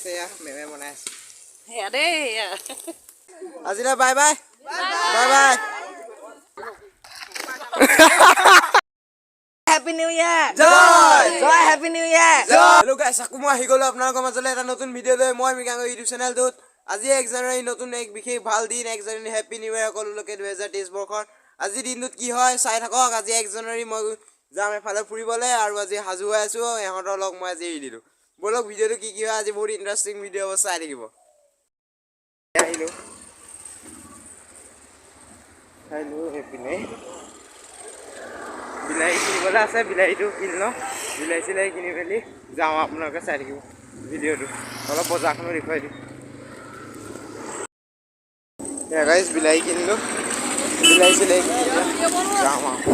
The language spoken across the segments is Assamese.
আছে। এয়া মেমে বনাই আছে। সেয়া দেই। আজিলৈ bye bye, bye bye. Happy new year. জয়। জয়, happy new year. Hello guys, আকৌ মই আহি গ'লো আপোনালোকৰ মাজলৈ এটা নতুন ভিডিঅ' লৈ মই মৃগাংগ ইউটিউব চেনেলটোত। আজি 1 জানুৱাৰী, নতুন এক বিশেষ ভাল দিন। 1 জানুৱাৰী, হেপী নিউ ইয়েৰ সকলোলৈকে 2023 বৰ্ষৰ। আজি দিনটোত কি হয় চাই থাকক। আজি 1 জানুৱাৰী, মই যাম এফালে ফুৰিবলৈ আৰু আজি সাজু হৈ আছোঁ। ইহঁতৰ লগ মই আজি এৰি দিলোঁ। ব'লক, ভিডিঅ'টো কি কি হয়, আজি বহুত ইণ্টাৰেষ্টিং ভিডিঅ' হ'ব, চাই থাকিব। আহিলোঁ, আহিলোঁ। এইপিনে বিলাহী কিনিবলৈ আছে, বিলাহীটো কিনি লওঁ। বিলাহী চিলাহী কিনি মেলি যাওঁ। আপোনালোকে চাই থাকিব ভিডিঅ'টো, অলপ বজাৰখনো দেখুৱাই দিম। গাইজ, বিলাহী কিনিলোঁ। বিলাহী চিলাহী কিনি এতিয়া যাওঁ আৰু।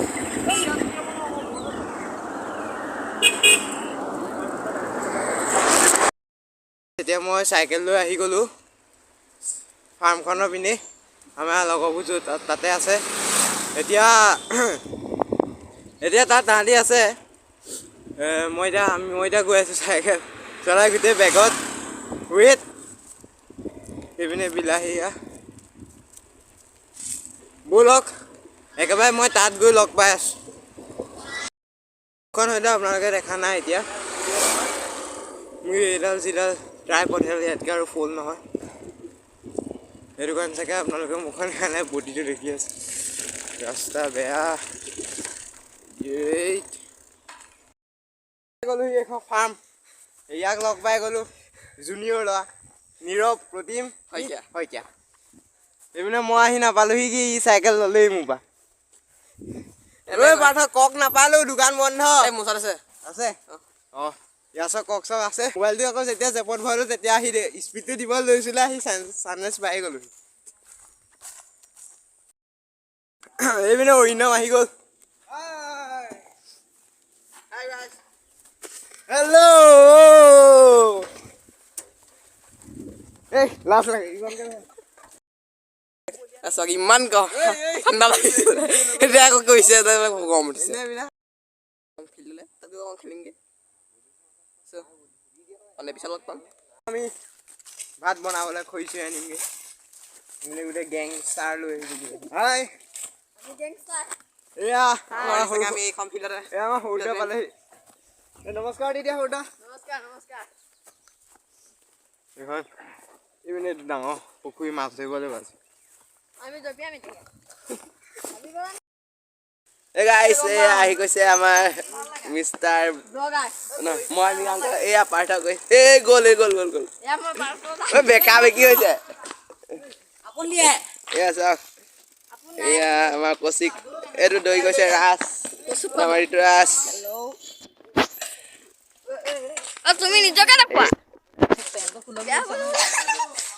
এতিয়া মই চাইকেল লৈ আহি গ'লোঁ ফাৰ্মখনৰ পিনে। আমাৰ লগৰবোৰ য'ত তাতে আছে এতিয়া। এতিয়া তাত তাহাঁতি আছে। মই এতিয়া গৈ আছোঁ চাইকেল চলাই, গোটেই বেগত ৱেট। সেইপিনে বিলাহী। ব'লক, একেবাৰে মই তাত গৈ লগ পাই আছোঁ। এখন হয়তো আপোনালোকে দেখা নাই। এতিয়া মোৰ এইডাল যিডাল ট্ৰাইপড, ইয়াতকৈ আৰু ফুল নহয়। সেইটো কাৰণে চাগে আপোনালোকে মুখখন দেখা নাই, বডিটো দেখি আছে। ৰাস্তা বেয়া। এই গ'লোহি এখন ফাৰ্ম, ইয়াক লগ পাই গ'লো, জুনিয়ৰ ল'ৰা নীৰৱ প্ৰতিম শইকীয়া। শইকীয়া। এইপিনে মই আহি নাপালোহি কি, ই চাইকেল ল'লেই মোৰ পৰা। ঐ পাৰ্থ, কক নাপালো, দোকান বন্ধ। মোৰ ওচৰত আছে। আছে। অঁ, ইয়াৰ ওচৰত কক চক আছে। মোবাইলটো আকৌ যেতিয়া জেপত ভৰালো, তেতিয়া আহি স্পীডটো দিব লৈছিলে, আহি চানৰাইজ পাই গ'লো। এইপিনে অৰিন্দম আহি গ'ল। হেল্ল'। এই লাজ লাগে ইমানকে। চাওক, ইমান গৰম, ঠাণ্ডা লাগিছে। এতিয়া আকৌ কৈছে গৰম উঠিছে। এনে বিনা। ফিল্ডলৈ তাত গৈ অকণ খেলিমগৈ। মানে পিছত লগ পাম। আমি ভাত বনাবলৈ খৰি চৰি আনিমগৈ। এইপিনে গোটেই গেংষ্টাৰ লৈ আহিছোঁ। হাই, এয়া আমাৰ সৰু আমি এইখন ফিল্ডতে। এয়া আমাৰ সৰুতে পালেহি। এ নমস্কাৰ দি দিয়া সৰুদা। নমস্কাৰ, নমস্কাৰ। এইখন এইপিনে এইটো ডাঙৰ পুখুৰী, মাছ ধৰিবলৈ পাইছে। আমি জপিয়াম এতিয়া। এই গাইছ, এয়া আহি গৈছে আমাৰ মিষ্টাৰ ন মই মৃগাংক, এয়া পাৰ্থ গৈ, এই গ'ল, এই গ'ল, গ'ল, গ'ল। ঐ, বেকা বেকি হৈছে। এয়া চাওক, এয়া আমাৰ কৌশিক, এইটো দৌৰি গৈছে ৰাজ, আমাৰ ঋতুৰাজ। তুমি নিজকে নোপোৱা।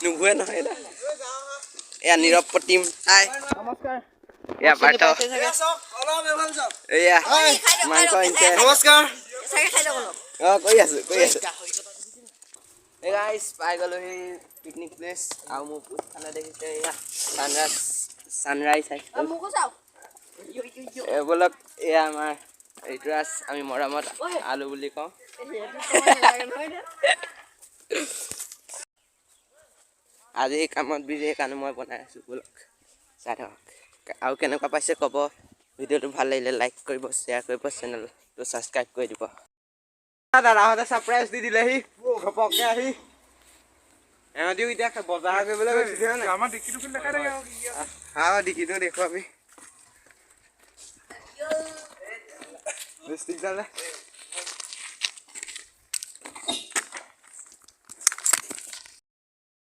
নুঘূৰে নহয় এটা। এয়া নীৰৱ প্ৰতিম, হাই। নমস্কাৰ। এয়া পাৰ্থ। এয়া মাংস আনিছে। নমস্কাৰ। অঁ, কৰি আছো, কৰি আছো। এই গাইছ, পাই গ'লোহি পিকনিক প্লেচ আৰু মোৰ পিছফালে দেখিছে এয়া ছানৰাইজ, ছানৰাইজ হাইস্কুল। এই ব'লক, এয়া আমাৰ ঋতুৰাজ, আমি মৰমত আলু বুলি কওঁ। আজি কামত বিজি, সেইকাৰণে মই বনাই আছোঁ। ব'লক, চাই থাকক আৰু কেনেকুৱা পাইছে ক'ব। ভিডিঅ'টো ভাল লাগিলে লাইক কৰিব, শ্বেয়াৰ কৰিব, চেনেলটো ছাবস্ক্ৰাইব কৰি দিব। দাদাহঁতে ছাৰপ্ৰাইজ দি দিলেহি ঘপককে আহি। এহঁতিও এতিয়া বজাৰ কৰিবলৈ গৈছিলে হয় নাই? আমাৰ ডিক্কিটো খুলি দেখাই থাকে আৰু কি কি আছে। হা, ডিকিটো দেখুৱাবি। ষ্টিকডালে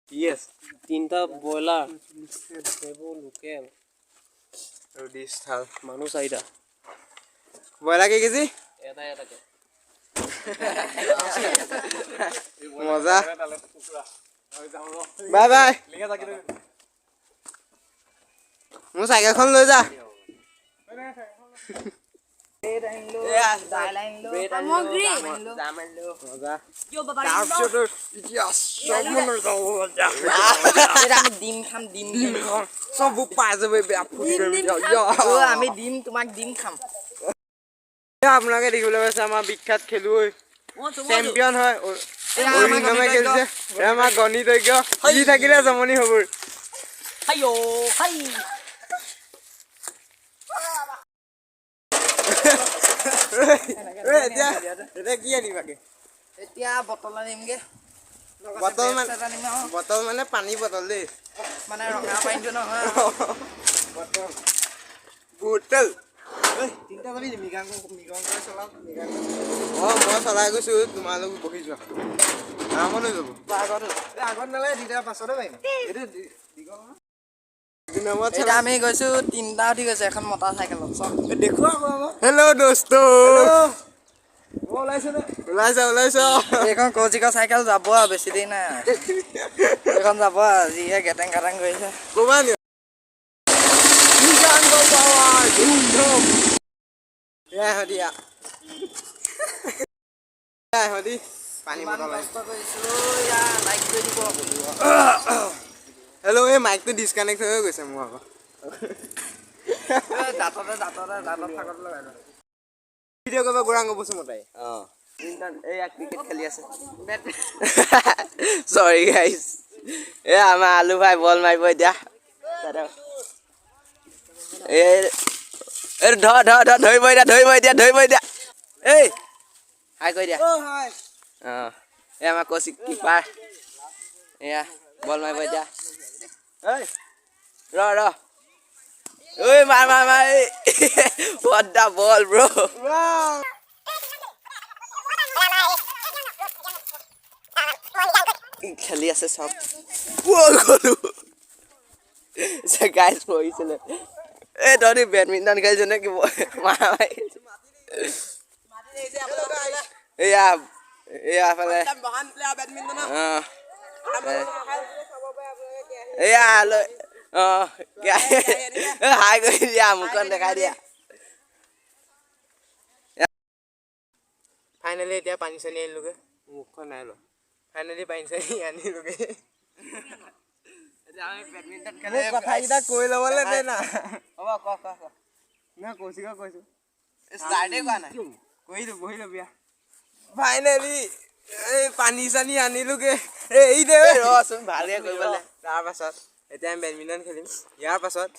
কি আছে? তিনিটা ব্ৰইলাৰ, এইবোৰ লোকেল। আৰু ডিছ থাল। মানুহ চাৰিটা। ব্ৰইলাৰ কেই কেজি? এটা এটাকে। মজা, বাই বাই। মোৰ চাইকেলখন লৈ যা। সামগ্ৰী। মজা। তাৰপিছত এতিয়া চব মনত আমি ডিম খাম, ডিম। চব পাই যাব, বেয়া ফূৰ্তি কৰিম এতিয়া। আমি ডিম, তোমাক ডিম খাম। আপোনালোকে দেখিবলৈ পাইছে আমাৰ বিখ্যাত খেলুৱৈ, চেম্পিয়ন হয়। অৰিন্দমে খেলিছে। এয়া আমাৰ গণিতজ্ঞ, ই থাকিলে জমনি হ'ব। হাই। এতিয়া কি আনিবাগে? এতিয়া বটল আনিমগে। বটল মানে, বটল মানে পানী বটল দেই। মানে ৰঙা পানীটো নহয়। বটল। তিনিটা যাবি, মৃগাংক মৃগাংক চলাওক, মৃগাংক। অঁ, মই চলাই গৈছোঁ, তোমালোক বহি যোৱা, আৰামত হৈ যাব। আগত আগত নালাগে, দুইটা পাছতে পাৰিম। এইটো দীঘল নহয়। এতিয়া আমি গৈছো, তিনিটা উঠি গৈছে এখন মটৰ চাইকেলত, চব দেখুৱা আকৌ আমাক। হেল্ল' দোস্ত। ওলাইছে নে? ওলাইছ, ওলাইছ। এইখন কৌশিকৰ চাইকেল যাব আৰু বেছি দেৰি নাই আৰু। এইখন যাব আৰু, যিহে গেটেং গাটেং কৰিছে। ক'বা নি ধুম ধুম। এয়া ইহঁতি, এয়া ইহঁতি পানী বটল। কষ্ট কৰিছো, এয়া লাইক কৰি দিব। হেল্ল', এই মাইকটো ডিছকানেক্ট হৈ গৈছে মোৰ আকৌ। এই দাঁততে দাঁততে দাঁতত ফাকত লগাই লওঁ। ভিডিঅ' কৰিব গৌৰাংগ বসুমতাৰী। অঁ, এইয়া ক্ৰিকেট খেলি আছে। চৰি গাইছ। এ আমাৰ আলু ভাই বল মাৰিব এতিয়া। এই এই ধৰ ধৰ ধৰ, ধৰিব এতিয়া, ধৰিব এতিয়া, ধৰিব এতিয়া। এই হাই কৰি দিয়া। অঁ, এই আমাৰ কৌশিক কিপাৰ, এয়া বল মাৰিব এতিয়া। ঐ ৰ ৰ, ঐ মাৰ মাৰ মাৰ। এই what the ball bro। খেলি আছে চব। গ'লো গাইজ, পৰিছিলে। এই তহঁতি বেডমিণ্টন খেলিছ নে কি? মাৰা মাৰি। এয়া এয়া ফালে, অঁ, এয়া লৈ, অঁ, হাই কৰি দিয়া, মুখখন দেখাই দিয়া। ফাইনেলি এতিয়া পানী চানী আনিলোগৈ। মুখখন নাই লোৱা। ফাইনেলি পানী চানী আনিলোগৈ। মোক কথাকেইটা কৈ ল'বলৈ দে না। হ'ব, ক ক ক। নহয়, কৌশিকক কৈছোঁ। ষ্টাৰ্টেই কৰা নাই। কৰিলোঁ, বহি ল'বি। ফাইনেলি এই পানী চানী আনিলোগে। এই দে। ৰচোন, ভালকে কৰিবলৈ। তাৰপাছত এতিয়া আমি বেডমিণ্টন খেলিম ইয়াৰ পাছত।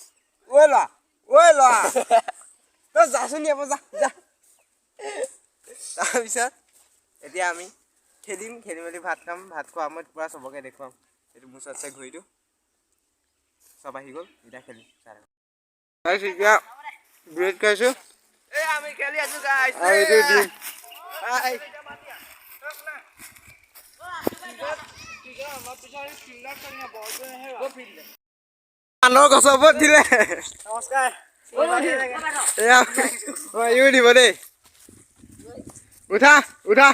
ঐ ল'ৰা, ঐ ল'ৰা, তই যাচোন ইয়াৰ পৰা, যা যা। তাৰপিছত এতিয়া আমি খেলিম, খেলি মেলি ভাত খাম। ভাত খোৱা সময়ত পূৰা চবকে দেখুৱাম। এইটো মোৰ ওচৰত আছে ঘড়ীটো। চব আহি গ'ল, এতিয়া খেলিম। এতিয়া ব্ৰেড খাইছোঁ। এই আমি খেলি আছো গাইছ। আৰু এইটো ডিম। হাই। পাণৰ গছৰ ওপৰত দিলে। নমস্কাৰ। এয়া অ, ইও দিব দেই। উঠা উঠা।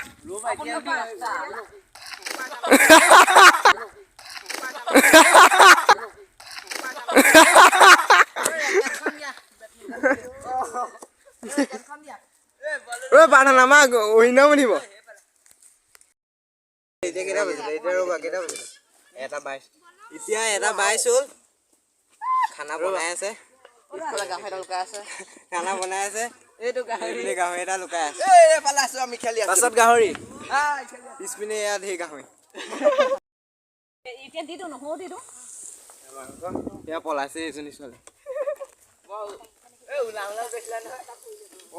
ঐ প্ৰাৰ্থনা, আমাক অৰিন্দম উঠিব। এতিয়া কেইটা বাজিলে? এতিয়া ৰ'বা, কেইটা বাজিলে? 1:22। এতিয়া 1:22 হ'ল। খানা বনাই আছে। গাহৰি লুকাই আছে। খানা বনাই আছে। এইটো গাহৰি। এইপিনে গাহৰি এটা লুকাই আছে। এই এইফালে আছো, আমি খেলি আছো। পাছত গাহৰি। হাই, খেলি আছো। পিছপিনে এয়া ধেৰ গাহৰি। এতিয়া দি দিওঁ, নহৰু দি দিওঁ। এয়া পলাইছে এইজনী ছোৱালী। এই ওলা ওলা গৈছিলা নহয়?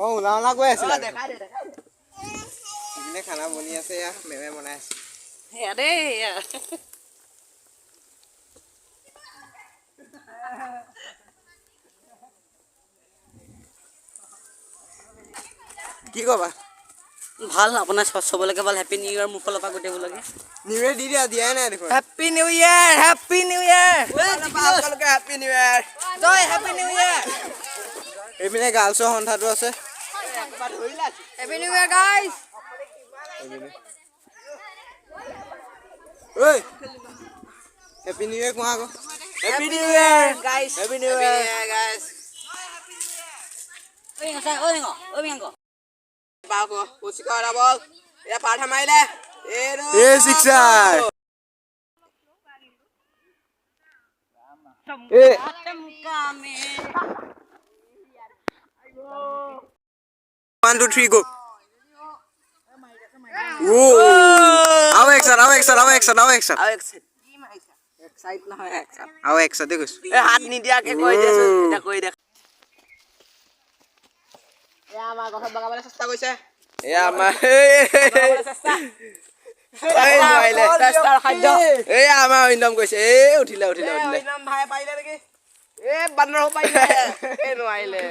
অ, ওলা ওলা গৈ আছিলে। দেখাই দে, দেখাই দে। ইপিনে খানা বনি আছে, এয়া মেমে বনাই আছে। সেয়া দেই, সেয়া। কি ক'বা? ভাল, আপোনাৰ চবলৈকে ভাল। হেপী নিউ ইয়াৰ মোৰ ফালৰ পৰা গোটেইবোৰলৈকে। নিউ ইয়েৰ দি দিয়া, দিয়াই নাই দেখোন। Happy New Year, Happy New Year. সকলোকে হেপী নিউ ইয়াৰ। জয়, হেপী নিউ ইয়াৰ। এইপিনে গাৰ্লছৰ সন্থাটো আছে। Happy New Year guys. ঐ, হেপী নিউ ইয়েৰ কোৱা আকৌ। Happy New Year guys. Happy New Year guys. ঐ মিয়াংক। পাব কৌশিকৰ এটা বল, এয়া পাৰ্থ মাৰিলে এইটো। এ ছিক্সাৰ এ। 1, 2, 3, go। আৰু এক চাইড, আৰু এক চাইড, আৰু এক চাইড, আৰু এক চাইড। আৰু এক চাইড। এক চাইড নহয়, এক চাইড। আৰু এক চাইডে গৈছো। এই হাত নিদিয়াকে কৈ দিয়াচোন, এতিয়া কৈ দে। এয়া আমাৰ গছত বগাবলৈ চেষ্টা কৰিছে। এয়া আমাৰ এই নোৱাৰিলে। চেষ্টাৰ খাদ্য। এয়া আমাৰ অৰিন্দম কৈছে, এই উঠিলে, উঠিলে, উঠিলে। অৰিন্দম ভাই পাৰিলে নেকি? এ বান্দৰ পাৰিলে, এই নোৱাৰিলে।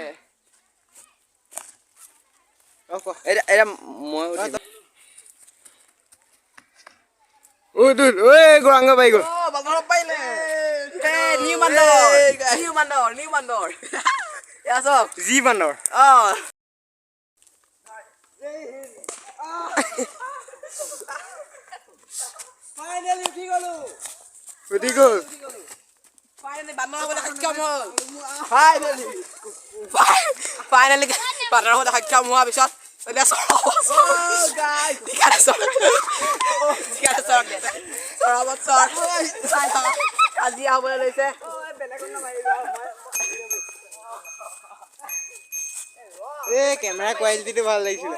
এতিয়া এতিয়া মই উঠিম। ঐ তোৰ, ঐ গৌৰাংগ পাই গ'ল। বান্দৰ পাৰিলে। এ নিউ বান্দৰ, নিউ বান্দৰ, নিউ বান্দৰ। এয়া চাওক। যি বান্দৰ। অ। উঠি গ'ল। ফাইনেলি বান্দৰ হ'বলৈ সক্ষম হ'ল। ফাইনেলি, ফাইনেলি বান্দৰ হ'বলৈ সক্ষম হোৱাৰ পিছত এতিয়া চৰ, চৰ, চৰ, চৰাবত চৰ চাই থাকক, কাজিয়া হ'বলৈ লৈছে। এই কেমেৰা কোৱালিটিটো ভাল লাগিছিলে।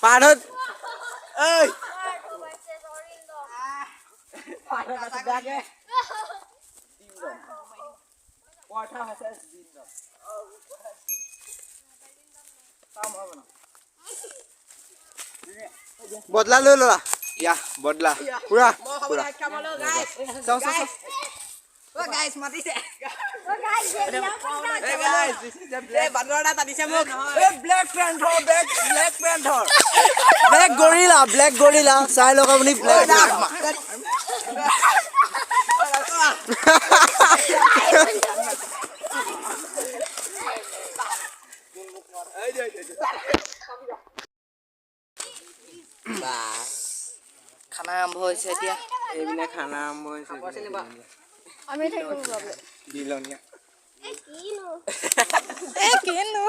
পাৰত ঐ। বদলা লৈ ল'লা। ইয়া বদলা। পুৰা। মই খাবলৈ সক্ষম হ'লো গাইছ। চাওঁ, চাওঁ, চাওঁ। গাইছ মাতিছে। এই বান্দৰ এটা টানিছে মোক। Black panther, black, black panther, black gorilla, black gorilla চাই লওক আপুনি, ব্লেক। খানা আৰম্ভ হৈছে এতিয়া। এইপিনে খানা আৰম্ভ হৈছে। আমি থাকিব বাবে। বিলনীয়া। এ কিনো।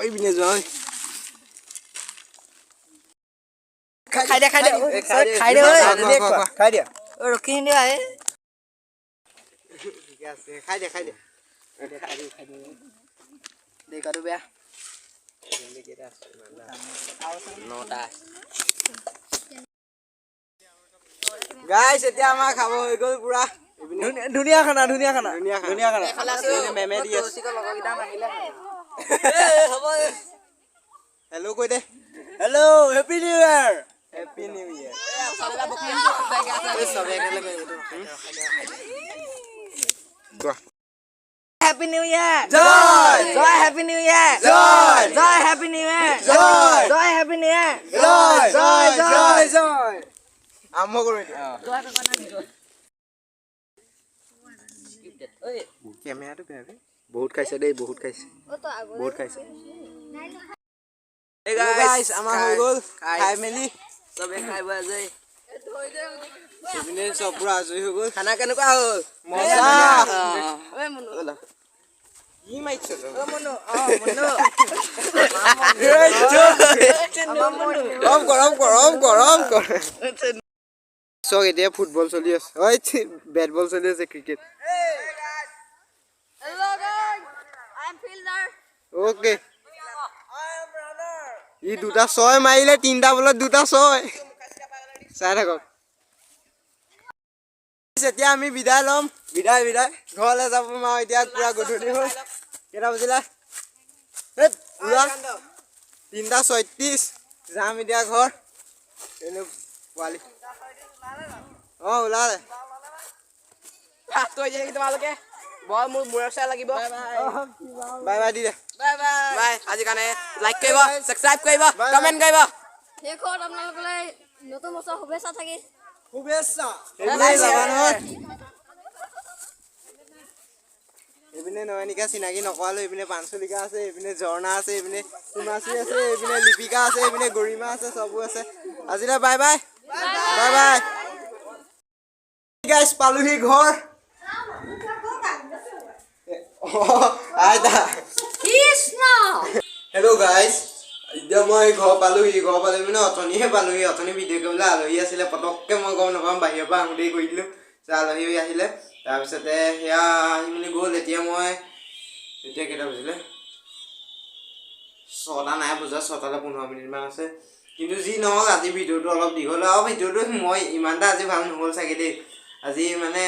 এইপিনে যোৱা ঐ। খাই দে, খাই দে, খাই দে। খোৱা, খোৱা, খোৱা। খাই দিয়া। ৰখি নিদিয়া এই। ঠিকে আছে, খাই দে, খাই দে। দেখাটো বেয়া। 9টা। গাইছ, এতিয়া আমাৰ খাব হৈ গ'ল পুৰা। ধুনীয়া খানা, ধুনীয়া খানা। ধুনীয়া খানা। ধুনীয়া খানা। এইপিনে মেমে দি আছে। লগৰকেইটা আহিলে। হেল্ল' কৈ দে। Hello, happy new year. Happy new year. চবে একেলগে। কোৱা। Happy new year. জয়। জয় হেপী নিউ ইয়াৰ। জয়। জয় হেপী নিউ ইয়াৰ। জয়। জয় হেপী নিউ ইয়াৰ। জয়। জয়। জয়, জয়। আৰম্ভ কৰোঁ এতিয়া। কেমেৰাটো বেয়া বে। বহুত খাইছে দেই, বহুত খাইছে, বহুত খাইছে। গাইছ, আমাৰ হৈ গ'ল খাই মেলি। চবে খাই বৈ আজৰি। এইপিনে চব পুৰা আজৰি হৈ গ'ল। খানা কেনেকুৱা হ'ল? মজা। ঐ মুনু। কি মাৰিছ তই? ঐ মুনু, অ মুনু। অফ কৰ, অফ কৰ, অফ কৰ, অফ কৰ। চাওক, এতিয়া ফুটবল চলি আছে, ঐ বেট বল চলি আছে, cricket. Hello guys, I am fielder. Okay, ই দুটা ছয় মাৰিলে, তিনিটা বলত দুটা ছয়। চাই থাকক। এতিয়া আমি বিদায় ল'ম। বিদায়, বিদায়। ঘৰলৈ যাব আৰু এতিয়া পুৰা গধূলি হ'ল। কেইটা বাজিলে? হেৎ, পুৰা 3:36। যাম এতিয়া ঘৰ। এনে পোৱালি অঁ ওলালে। তৈ যায় তোমালোকে বৰ মোৰ মূৰৰ চাই লাগিব। Bye by the De. Bye bye. আজি কাৰণে লাইক কৰিব, ছাবস্ক্ৰাইব কৰিব, কমেণ্ট কৰিব। শেষত আপোনালোকলৈ নতুন বছৰ শুভেচ্ছা থাকিল। শুভেচ্ছা। এইপিনে যাবা নহয়। এইপিনে নয়নিকা চিনাকি নকৰালো। এইপিনে পাঞ্চলিকা আছে, এইপিনে ঝৰ্ণা আছে, এইপিনে হিমাশ্ৰী আছে, এইপিনে লিপিকা আছে, এইপিনে গৰিমা আছে, চবো আছে। আজিলৈ bye bye, bye bye guys. পালোহি ঘৰ। আইতা। কৃষ্ণ। Hello' guys. এতিয়া মই ঘৰ পালোহি, ঘৰ পালোহি মানে অথনিহে পালোহি। অথনি ভিডিঅ' কৰিবলৈ আলহী আছিলে, পটককৈ মই গম নাপাম, বাহিৰৰ পৰা আহোঁতেই কৰি দিলোঁ। তাৰপিছত আলহী আহিলে, তাৰপিছতে সেয়া আহি মেলি গ'ল। এতিয়া মই, এতিয়া কেইটা বাজিলে? 6টা নাই বজা, 6টালৈ 15 মিনিটমান আছে। কিন্তু যি নহওক, আজি ভিডিঅ'টো অলপ দীঘল, আৰু ভিডিঅ'টো মই ইমান এটা আজি ভাল নহ'ল চাগে দেই। আজি মানে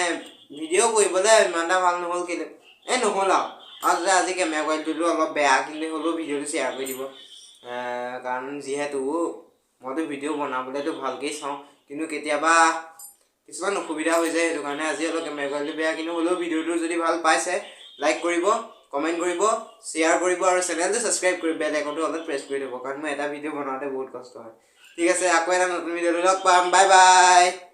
ভিডিঅ' কৰিবলৈ ইমান এটা ভাল নহ'ল, কেলৈ এই নহ'ল আৰু। আৰু তাতে আজি কেমেৰা কোৱালিটিটো অলপ বেয়া, কিন্তু হ'লেও ভিডিঅ'টো শ্বেয়াৰ কৰি দিব, কাৰণ যিহেতু মইতো ভিডিঅ' বনাবলৈতো ভালকেই চাওঁ, কিন্তু কেতিয়াবা কিছুমান অসুবিধা হৈ যায়, সেইটো কাৰণে আজি অলপ কেমেৰা কোৱালিটি বেয়া। কিন্তু হ'লেও ভিডিঅ'টো যদি ভাল পাইছে, লাইক কৰিব, কমেণ্ট কৰিব, শ্বেয়াৰ কৰিব আৰু চেনেলটো ছাবস্ক্ৰাইব কৰি বেল আইকনটো অলপ প্ৰেছ কৰি দিব, কাৰণ মই এটা ভিডিঅ' বনাওঁতে বহুত কষ্ট হয়। ঠিক আছে, আকৌ এটা নতুন ভিডিঅ' লগ পাম। Bye bye.